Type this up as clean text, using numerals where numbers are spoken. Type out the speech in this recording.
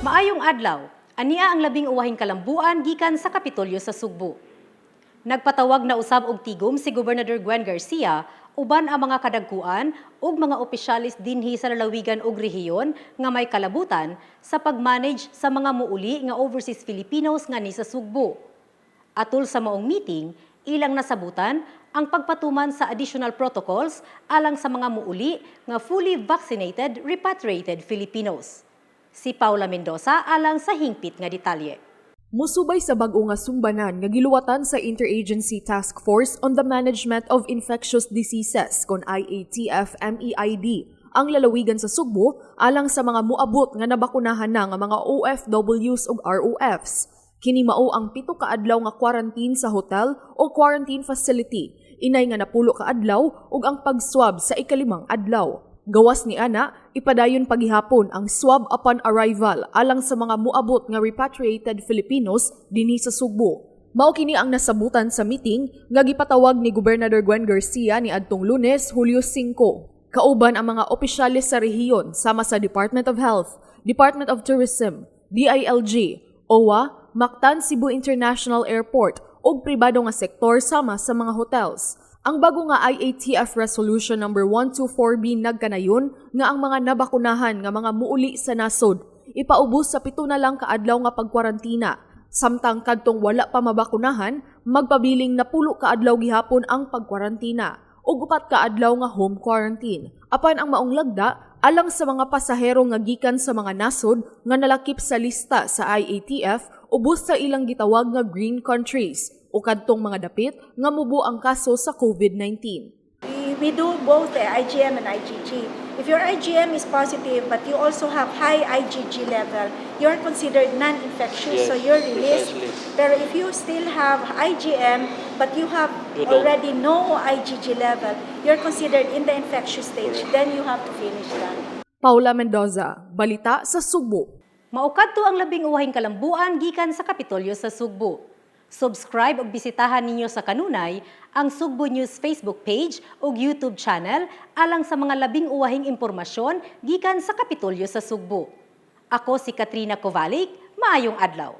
Maayong adlaw, ania ang labing uwahing kalambuan gikan sa Kapitolyo sa Sugbo. Nagpatawag na usab og tigom si Gobernador Gwen Garcia uban ang mga kadagkuan ug mga opisyalis dinhi sa lalawigan ug rehiyon nga may kalabutan sa pag-manage sa mga muuli nga overseas Filipinos nga ni sa Sugbo. Atol sa maong meeting, ilang nasabutan ang pagpatuman sa additional protocols alang sa mga muuli nga fully vaccinated repatriated Filipinos. Si Paula Mendoza alang sa hingpit nga detalye. Musubay sa bag-o nga sumbanan nga giluwatan sa Interagency Task Force on the Management of Infectious Diseases kon IATF-MEID ang lalawigan sa Sugbo alang sa mga muabot nga nabakunahan na nga mga OFWs ug ROFs. Kini mao ang 7 ka adlaw nga quarantine sa hotel o quarantine facility, inay nga 10 ka adlaw ug ang pag-swab sa ikalimang adlaw. Gawas ni ana, ipadayon pagihapon ang swab upon arrival alang sa mga muabot nga repatriated Filipinos dinhi sa Sugbo. Mao kini ang nasabutan sa meeting nga gipatawag ni Gobernador Gwen Garcia ni adtong Lunes, Hulyo 5. Kauban ang mga opisyales sa rehiyon sama sa Department of Health, Department of Tourism, DILG, OWWA, Mactan Cebu International Airport ug pribado nga sektor sama sa mga hotels. Ang bago nga IATF Resolution number 124B nagkanayon nga ang mga nabakunahan nga mga muuli sa nasod ipaubos sa 7 na lang kaadlaw nga pagkwarantina. Samtang kadtong wala pa mabakunahan, magpabiling 10 ka adlaw gihapon ang pagkwarantina ug 4 ka adlaw nga home quarantine. Apan ang maong lagda alang sa mga pasahero nga gikan sa mga nasod nga nalakip sa lista sa IATF ubos sa ilang gitawag nga green countries o kadtong mga dapit nga mubo ang kaso sa COVID-19. We do both eh, IgM and IgG. If your IgM is positive but you also have high IgG level, you're considered non-infectious, so you're released. Pero if you still have IgM but you have You don't. Already no IgG level, you're considered in the infectious stage. Correct. Then you have to finish that. Paula Mendoza, Balita sa Sugbo. Mao kadto ang labing uwahing kalambuan gikan sa Kapitolyo sa Sugbo. Subscribe ug bisitahan ninyo sa kanunay ang Sugbo News Facebook page ug YouTube channel alang sa mga labing uwahing impormasyon gikan sa Kapitolyo sa Sugbo. Ako si Katrina Kovalik, maayong adlaw.